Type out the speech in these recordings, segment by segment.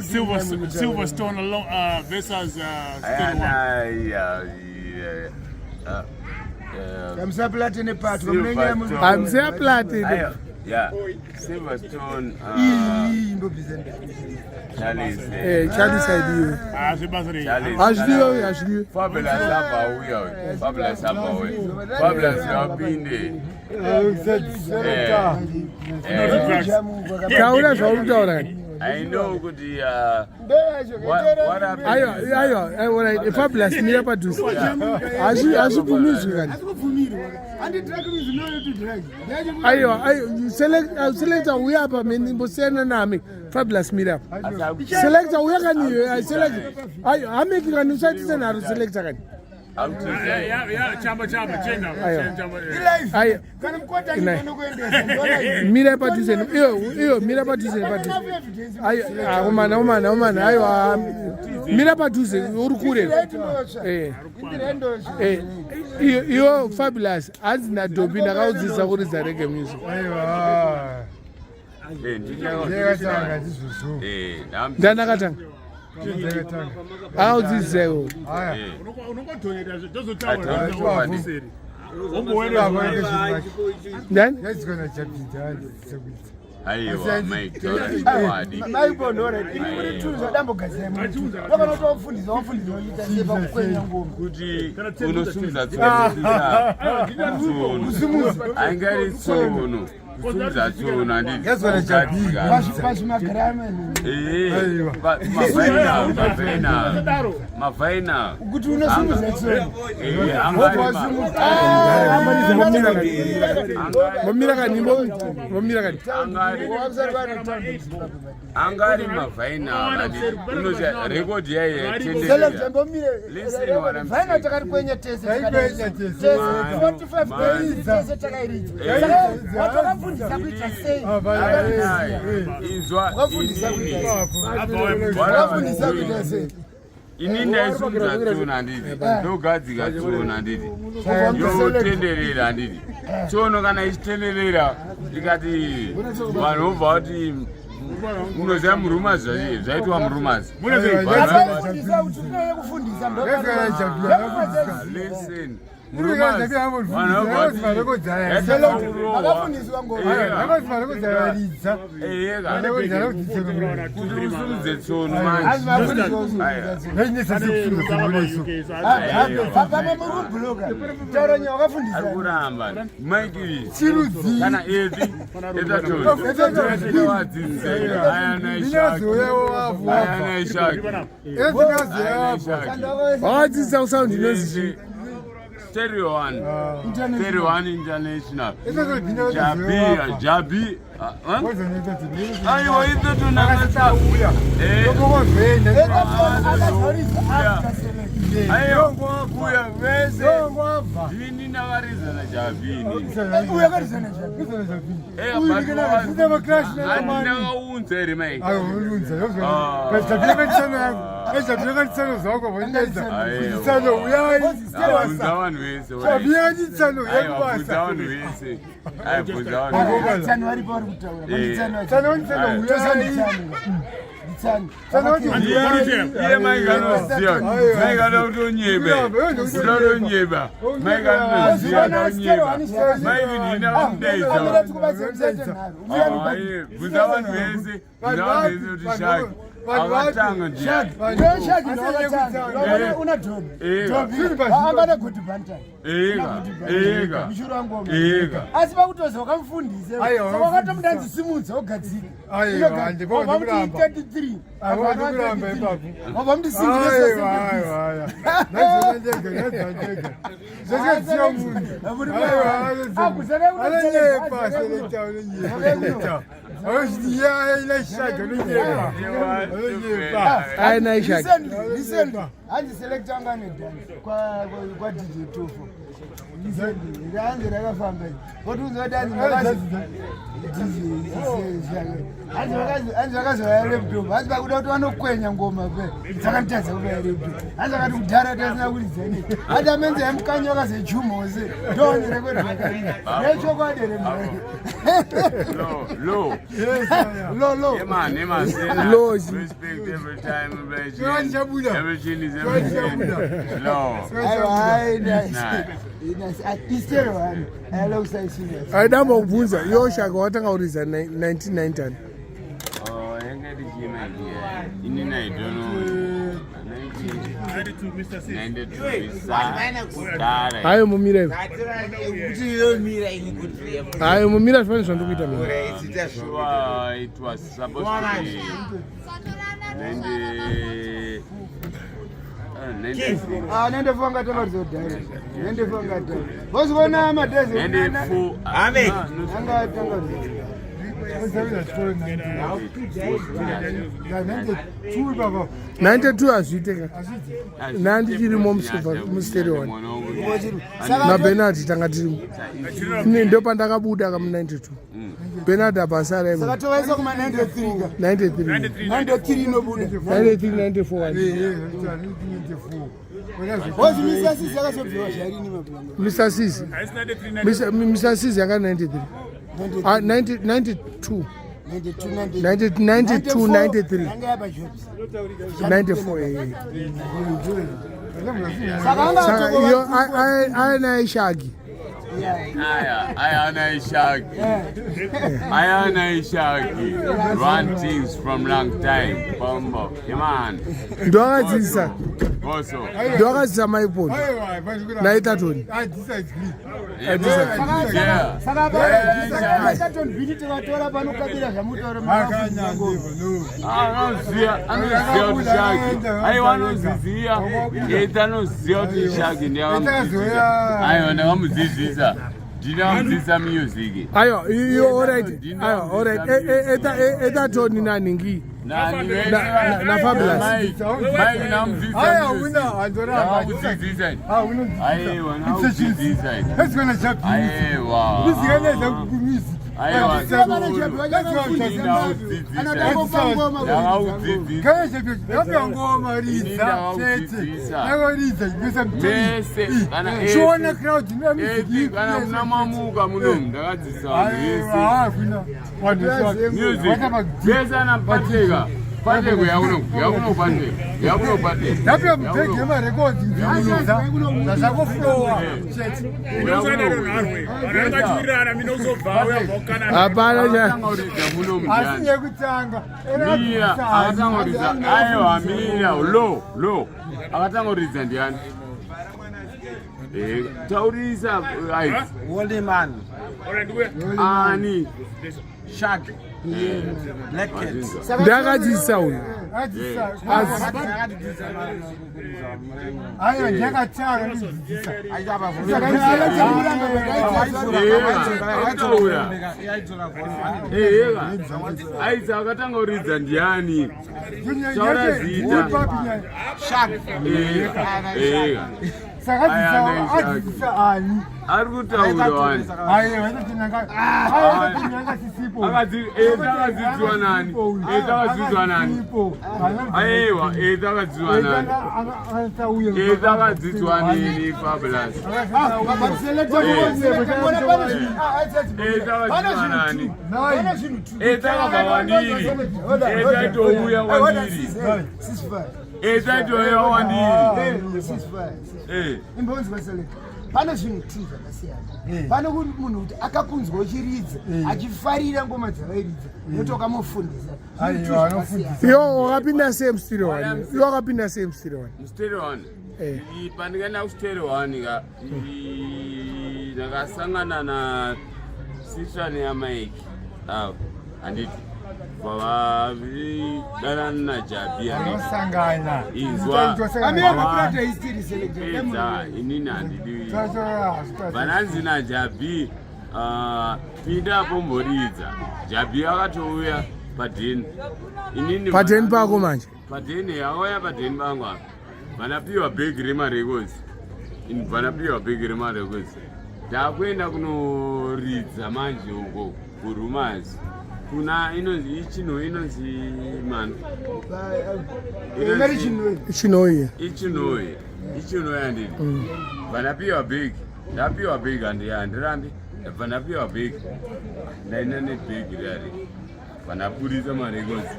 Silverstone alone, versus Stereo One. Kamusaplate nepato. Silverstone. Hamusaplate. Yeah, Silverstone. Imbobvisa. Charles. Charles aidiwe. Ah, zvebasa rei? Charles. Hazvidiwe, hazvidiwe. Fabulous abva auya uyu. Fabulous abva auya. Fabulous wapinde. Taura zvauri kutaura kani. I know kuti what happened. Aiwa, aiwa, aiwa, Fabulous, mira padhuze. Hazvibvumidzwi kani. Aiwa, aiwa, selector, uya apa, mbosiyana nami. Fabulous, mira apa. Selector, uya kani iwe, selector. Aiwa, hameki kani, usaitise nharo, selector kani. Yeah, chamba chamba chenga. Aiwa. Chamba. Yeah. Aiwa. Kana mukoti Inai. achinokuendesa ndona. Mira padhuze iyo, iyo, mira padhuze, padhuze. Aiwa, omana, omana, omana, aiwa, mira padhuze, uri kure. Iyo, iyo, Fabulous, hanzi naDobi ndakaudzidzisa kuridza reggae music. Aiwa. Eh, Ndakatanga ndizvozvo. Ndandakatanga. Ndakatanga. Audzidzisa iwo. Haya. Unongodoneta tozotaura. Atochokwadi. Ndani? Yaizikona chapinda sekuti. Aiwa, Mike, taura chokwadi. Maibonora ini muri tunhu zvadambogadzira muntu vakanotofundisa wafundisa uita sei pakukwenya ngoma. Kuti unosumudza tsono, tsono aingari tsono, kusumudza tsono handiti? Yazwana chapinda. Pazvimagirama. Mavinyl, mavinyl. Kuti unosumudza tsono. Momira kani, momira kani. Angari mavinyl handiti? Unoziva record yaiye tenderera. Listen what I'm Vinyl saying. takarikwenya tese. Taikwenya tese. Tese. Man, 45 man. days tese takairidza. Saka watakafundisa kuita sei? Inzwa. Wakafundisa Inini. kuita sei? Wakafundisa kuita sei? Ini ndaisumudza tsono handiti? Ndogadzika tsono handiti? Yotenderera handiti? Tsono kana ichitenderera ikati vanhu vobva vati, unoziva murumas, zvaitwa murumas. Akafundisa kuti unouya kufundisa. Listen, murumas vanhu vobva vati Akafundiswa ngoma. Varidza. Eyeka, kuti usumudze tsono manje. Vainesa sekusumudza isu. Pamwe muri kubhuloka taura nyaya, wakafundisa. Ari kuramba Mike. Chirudzi. Kana epi etatonwadzidzisa ayana ishaki. Ndinazoyawo wavu. Ayana ishaki. Ndinazoyawo. Wakadzidzisa kusound inonzi chii? Stereo One, Stereo One International. Jabi, Jabi. Aiwa, itotonakasauya. Aiwa, uya vese ndini ndakaridza naJabini. Andinakaunza here, Mike? Bvunza vanhu vese. Aiwa, bvunza vanhu vese. Aiwa, bvunza vanhu vese. Tsani varipo vari kutaura. Iye Mike anoziva. Mike anoda kutonyeba, kuda kutonyeba. Mike anoziva anonyeba. Mike, ndini ndakamudaidza. Bvunza vanhu vese, bvunza vanhu vese kuti Shaki akatanga ndiani. Una Dobi. Angada Good Bantan. Ega, ega. Mushuro wangu. Ega. Asi pakutoza wakamufundisa. Aiwa, Saka wakatomudanzi simudza ugadzika. Aiwa, handiko ndikuramba. 33. Aiwa, ndikuramba ipapo. Wabva muti. Aiwa, aiwa, aiwa. Ndazvona ndega, ndazvona ndega. Zvakadziya munhu. Aiwa, anonyepa, selector, anonyepa. Anozviti ya ishaki, anonyepa. Anonyepa. Aina ishaki. Recently hanzi selector anga ane dance kwa DJ Tofo. Recently hanzi rakafamba. Kotiunza dance. Hanzi vakazouya laptop, hanzi vakuda kuti vanokwenya ngoma pe, dzakanditadza kuuya laptop. Hanzi vakati kudhara tasina kuridza nei, hanzi amenzi yamukanya vakazechumose ndoonere kwedu nechokwadi here? Low, low. Lo lo. Yeah, man, yeah, man. Say that. Low. Respect every time. Chivanhu chabuda. Everything is Chivanhu everything. chabuda. Low. Istero hani alokusai. Aidamba kubvunza iwo Shaka watanga kuridza 1990? Oh, yanga ndichima here. Inini I don't know. 92, Mr. C. 92 Dara. Hayo mumira ivo, hayo mumira, zvifane zvandikuita mina. Sure, it was supposed to be 90, 94. Ah, 94 ngatanga kuridza kudhara, 94 ngatanga vozivona madhezi. 94. Amen. Ah, no, Anga atanga kuridza. Vazavidza chikoro 92 baba. 92 hazviite ka, nandichirimo mustereo one naBernard tanga tirimo. Ini ndo pandakabuda ka mu92, Bernard abasara imo. Saka tovaisa kuma 93 ka? 93. 93 inobuda. 93, 94. Vozi Mr. Sisi akazobviwa zvarini mapuranga? Mr Sisi. Haisi 93. Mr Sisi yanga 93, ah, 90, 92. 92. 92, 93. Yanga yapa jobs. 94, eh. Saka anga Saka iyo aina Shagi. Aya, Ayana Ishaki. Ayana Ishaki. Run things from long time. Bombo. Come on. Ndoakadzidzisa. Boso. Ndoakadzidzisa maiponi naitatoni. Yeah. Saka patonvhiti tikatora panokabira zvamutaura. Anoziva, anoziva kuti Shaki. Aiwa, anoziziva. Yeti anoziva kuti Shaki ndiyakamudzidzisa. Aiwa, ndakamudzidzisa. Ndinakamudzidzisa music. Aiwa, iyo alright, aiwa, alright. Etatoni naningi Nani? Na Fabulous. Mike, Mike ndamudzidzisa. Ndakamudzidzisa. Aiwa, ndakamudzidzisa. Aiwa. Aiwa. Ndakaudzidzisa. Ngoma ridza chete, yangoridza. Mese, kana Chiona crowd. Eti, kana muna mamuka munomu, ndakadzidzisa vanhu vese music vese. Ana Pateka, Pateko yakuno, yakuno Pateko, yakuno Pateko. Ndapira mubhegi yemarekodzi, ndinoridza zvazvakoflowa chete. Unozoenda runharwe. Vanhu vanenge vachiwirirana, mina uzobva uyabva kuCanada. Hapana cha. Akatanga kuridza munomu. Asi Ndiani? yekutanga. Mira, akatanga kuridza. Aiwa, mira, lo lo, akatanga kuridza ndiani? Taurisa ai. Holy man. Alright, uya. Ani? Shag. Black Cat. Ndakadzidzisa uyu. Aiwa, ndakatanga ndidzidzisa. Akutaura eka aisa, akatanga kuridza ndiani? Taura zita. Shag. Eka. Saka adzidzisa ani? Ari kutaura wani. Aiwa, itotinyanga sisipo. Akadzidzwa nani? Akadzidzwa nani? Aiwa, akadzidzwa nani? Akadzidzwa nini, Fabulous? Akadzidzwa nani? Akabva kwandiri, aitouya kwandiri, aitouya kwandiri. Imbonzi vaselect, pane zvinhu two zvakasiyana. Pane munhu kuti akakunzwa uchiridza achifarira ngoma dzavairidza, noti wakamufundisa. Zvinhu two Aiwa, zvakasiyana. anofundisa. Iwo wakapinda same stereo one, iwo wakapinda same stereo one. Mustereo one. Pandikaenda kustereo one ka, ndakasangana na sister yaMike avo, handiti? Vavadanana naJabi, handiti? Anosangana. Inzwa. Amira makurata history, select. Pedza, inini handidi. Vananzi naJabi, ah, pinda pomboridza. Jabi akatouya padheni, inini Padheni pako manje? Padheni, akauya padheni pangu apa. Vanapiwa bhegi remarekodzi, vanapiwa bhegi remarekodzi, ndakuenda kunoridza manje uko. Kurumas kuna inonzi ichinho inonzi mani Chinhoyi. Ichinhoyi, ichinhoyi handidi. Bva ndapiwa bhegi, ndapiwa bhegi, handirambi. Ndabva ndapiwa bhegi, ndaenda nebhegi rari, bva ndaburitsa marekodzi.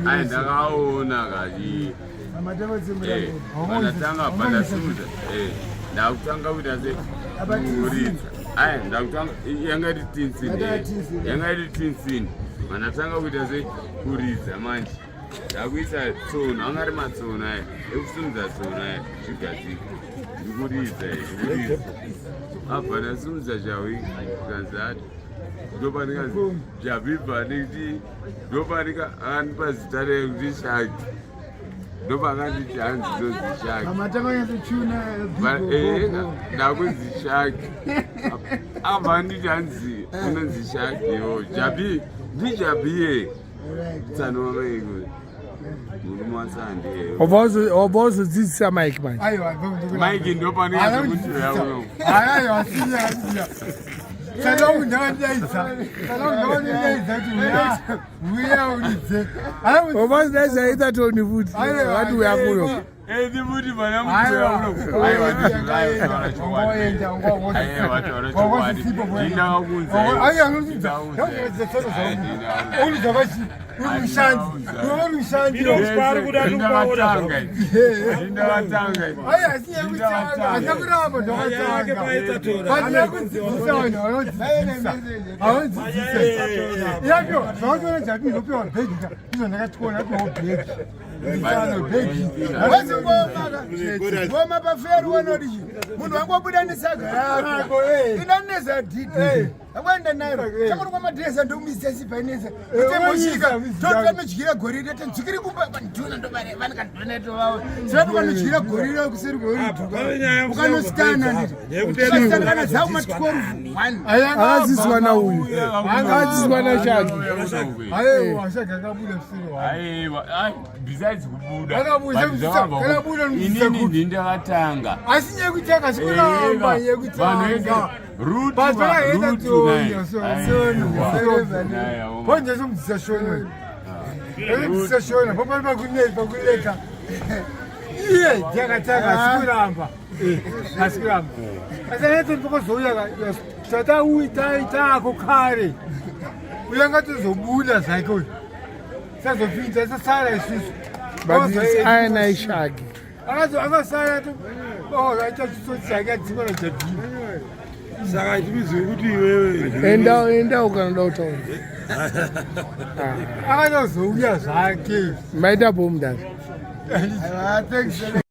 Ai, ndakaona kati pandatanga, pandasimudza, ndakutanga kuita se kuridza. Ai, ndakutanga, yanga iri tinsini, yanga iri tinsini. Pandatanga kuita se kuridza manje, ndakuisa tsono, anga ari matsono aya ekusimudza tsono aya, zvigadzika, ndikuridza, ndikuridza. Abva ndasimudza chawi kanzati ndopanika jabhibha nekuti ndopanika akandipa zita rekuti Shaki, ndopakanditi hanzi ndonzi Shaki. Ndakunzi Shaki, abva anditi hanzi unonzi Shaki yo Jabi, ndiJabiye tsano wamaiko murume wasande. Wabva wazodzidzisa Mike manje. Mike ndopanika kuti yauno. Aiwa, siya Salongu ndakadaidza, Salongu ndakadaidza kuti uya, uya uridze. Wabva wazodaidza Etherton futi, vati uya kuno. Edi futi vana mutoya uno. Aiwa, ndizvo chokwadi. Aiwa, taura chokwadi, ndindakakunza. Ndakatanga. Achakuramba ndakatanga, kudzidzisa vanhu vanodzidzisa, vanodzidzisa yapiwa zvavatoona Jabi unopiwa bhegi ka, izvo ndakationa apiwa bhegi, bhegi. Ngoma paferi wanodichi munhu wangobuda nesaga rako inaneza dhidhi akwaenda nayo chakuri kwamadhiresa ndomisesa sipainesa kutemboshika totanodyira gorire tenzvikiri kumba vanduna ndovanikadhoneto vavo sirati vanodyira gorire kuseri kweuriduka ukanositana nditi kana dzakuma 12 Akadzidziswa nauyu, akadzidziswa naShaki. Aiwa, Shaki akabuda musoro wake. Aiwa, besides kubuda Akabuda, but zvakabva akabuda nomudisa inini kuti. ndini ndakatanga. Asi nyekutanga sikuramba nyekutanga. Bonje somudzisa shona, omudzisa shona popari pakuleka iye ndiakatanga, asikuramba, asikuramba. Asi anatoni pakozouya tataako kare, uyo angatozobuda zvake uyu, sazopinza sasara isusu. But aina Shaki. Akasara aita chitsotsi chake adzimwa naJabhini. Saka chimizivi kuti iwewe Enda, enda ukanoda kutaura. Akatozouya zvake. Maita bo mudari. Thanks.